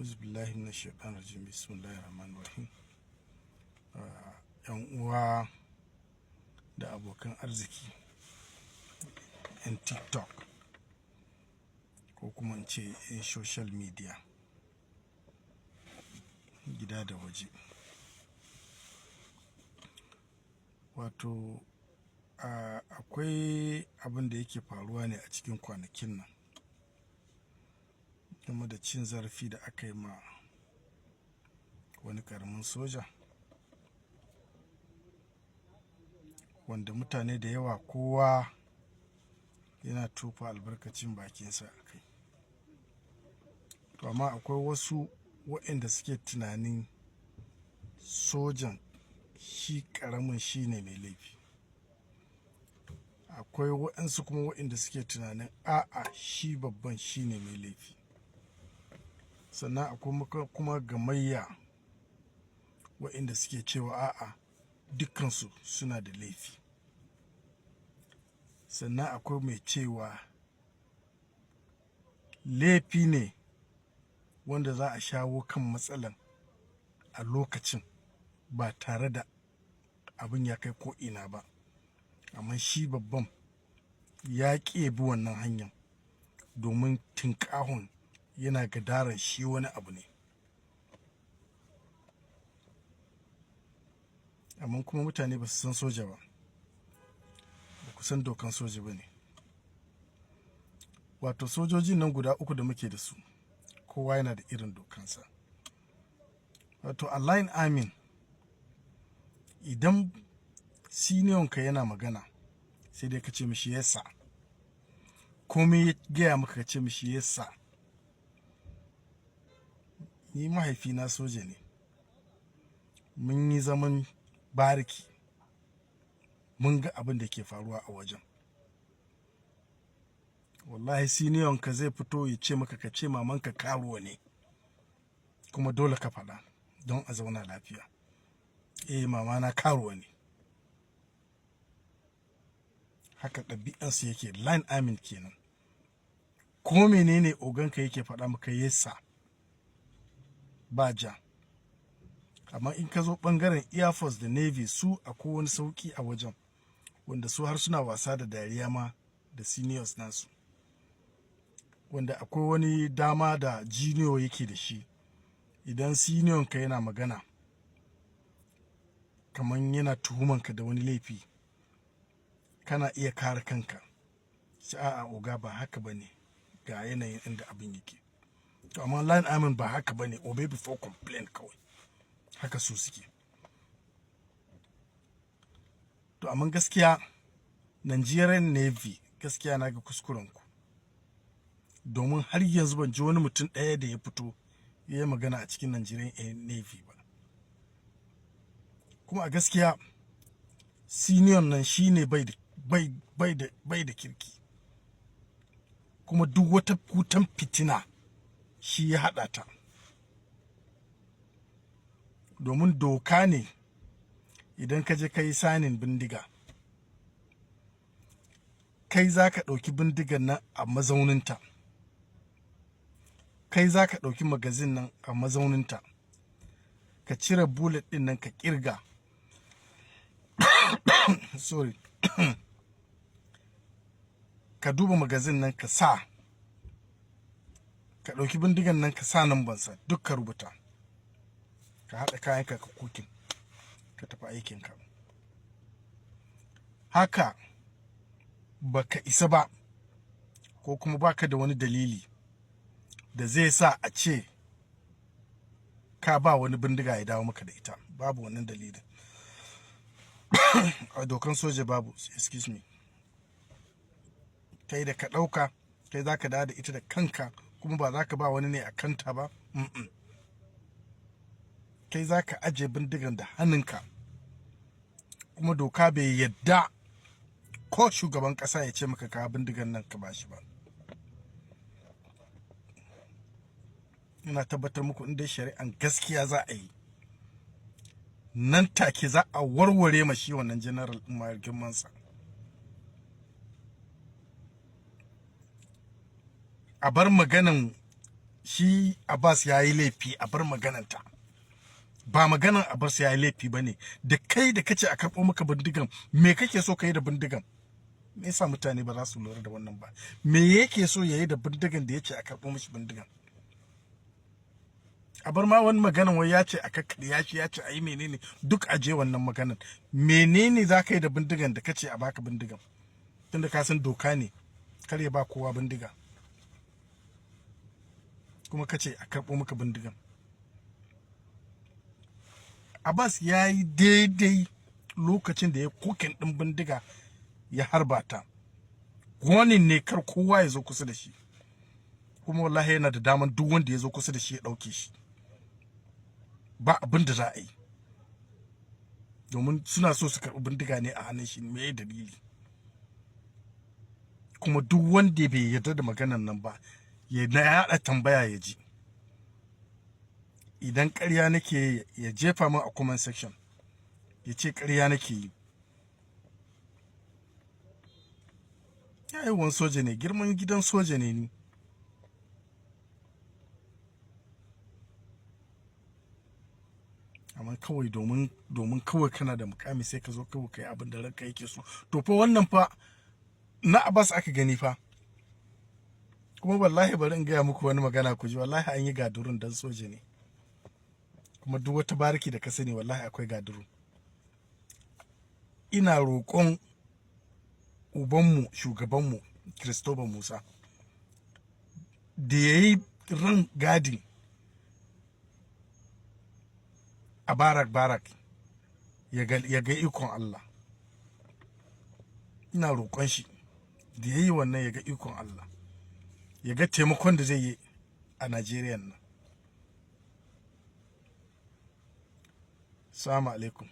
A'udhu billahi minash shaitanir rajim. Bismillahir rahmanir rahim. Yan uwa da abokan arziki, yan TikTok ko kuma in ce yan social media, gida da waje. Wato akwai abin da yake faruwa ne a cikin kwanakin nan game da cin zarafi da aka yi ma wani ƙaramin soja, wanda mutane da yawa kowa yana tofa albarkacin bakinsa a kai. To amma akwai wasu waɗanda suke tunanin sojan shi ƙaramin shi ne mai laifi. Akwai waɗansu kuma waɗanda suke tunanin a'a, shi babban shi ne mai laifi. Sannan akwai kuma gamayya waɗanda suke cewa a'a, dukkansu suna da laifi. Sannan akwai mai cewa laifi ne wanda za a shawo kan matsalan a lokacin ba tare da abin ya kai ko ina ba, amma shi babban ya ƙi ya bi wannan hanyar domin tinƙahon yana gadaran shi wani abu ne. Amma kuma mutane ba su san soja ba, ba ku san dokan soja ba ne. Wato sojojin nan guda uku da muke da su, kowa yana da irin dokansa. Wato a line army, idan senior ka yana magana, sai dai ka ce mishi "Yes sir". Komai ya gaya maka, ka ce mishi "Yes sir". Ni mahaifina soja ne. Mun yi zaman bariki, mun ga abin da ke faruwa a wajen. Wallahi senior ka zai fito ya ce maka ka ce mamanka karuwa ne, kuma dole ka faɗa don a zauna lafiya. Eh, mama na karuwa ne. Haka ɗabi'ansu yake, line army kenan. Ko menene oganka yake faɗa maka, "Yes sir", ba ja. Amma in ka zo ɓangaren Air Force da Navy, su akwai wani sauƙi a wajen, wanda su har suna wasa da dariya ma da seniors nasu. Wanda akwai wani dama da junior yake da shi: idan senior ka yana magana kamar yana tuhumanka da wani laifi, kana iya kare kanka. Sai a'a oga, ba haka ba ne, ga yanayin inda abin yake. To amma line army ba haka ba ne, obey before complain kawai, haka su suke. To amma gaskiya Nigerian Navy, gaskiya na ga kuskuren ku, domin har yanzu ban ji wani mutum ɗaya da ya fito ya yi magana a cikin Nigerian Navy ba. Kuma a gaskiya senior nan shine bai da kirki, kuma duk wata kutan fitina shi ya haɗa ta. Domin doka ne, idan ka je ka yi sanin bindiga, kai za ka ɗauki bindigan nan a mazauninta, kai za ka ɗauki magazine nan a mazauninta, ka cire bullet ɗin nan ka ƙirga, sorry, ka duba magazine nan ka sa, ka ɗauki bindigan nan ka sa nambansa duk ka rubuta, ka haɗa kayanka ka kukin ka tafi aikinka. Haka baka isa ba, ko kuma baka da wani dalili da zai sa a ce ka ba wani bindiga ya dawo maka da ita. Babu wannan dalilin a dokan soja, babu. Excuse me, kai da ka ɗauka, kai za ka dawo da ita da kanka, kuma ba za ka ba wani ne a kanta ba. Kai za ka ajiye bindigan da hannunka, kuma doka bai yadda ko shugaban ƙasa ya ce maka ka bindigan nan ka bashi ba. Ina tabbatar muku, in dai shari'an gaskiya za a yi, nan take za a warware ma shi wannan general ɗin ma girmansa. A bar maganan Shi Abbas ya yi laifi, a bar magananta. Ba maganan Abbas ya yi laifi ba ne. Da kai da kace a karɓo maka bindigan, me kake so ka yi da bindigan? Me yasa mutane ba za su lura da wannan ba? Me yake so ya yi da bindigan da ya ce a karɓo mishi bindigan? A bar ma wani maganan wai ya ce a kakkarya shi, ya ce a yi menene, duk a je wannan maganan. Menene za ka yi da bindigan da kace a baka bindigan, tunda ka san doka ne kar ya ba kowa bindiga, kuma kace a karɓo maka bindigan? Abbas ya yi daidai lokacin da ya cocking ɗin bindiga ya harba ta. Warning ne kar kowa ya zo kusa da shi. Kuma wallahi yana da daman duk wanda ya zo kusa da shi ya ɗauke shi, ba abin da za a yi, domin suna so su karɓi bindiga ne a hannun shi. Me dalili? Kuma duk wanda bai yarda da maganan nan ba, ya na yaɗa tambaya ya ji. Idan ƙarya nake, ya jefa min a comment section ya ce ƙarya nake yi. Yayin soja ne, girman gidan soja ne ni. Amma kawai domin kawai kana da mukami, sai ka zo kawai kai abin da ranka yake so. To fa wannan fa na Abbas aka gani fa. Kuma wallahi bari in gaya muku wani magana ku ji. Wallahi an yi guard room dan soja ne. Kuma duk wata bariki da ka sani, wallahi akwai guard room. Ina roƙon ubanmu, shugabanmu Christopher Musa, da ya yi ran gadin a barrack barrack, ya ga ikon Allah. Ina roƙon shi da ya yi wannan, ya ga ikon Allah, ya ga taimakon da zai yi a Najeriya nan. Salamu alaikum.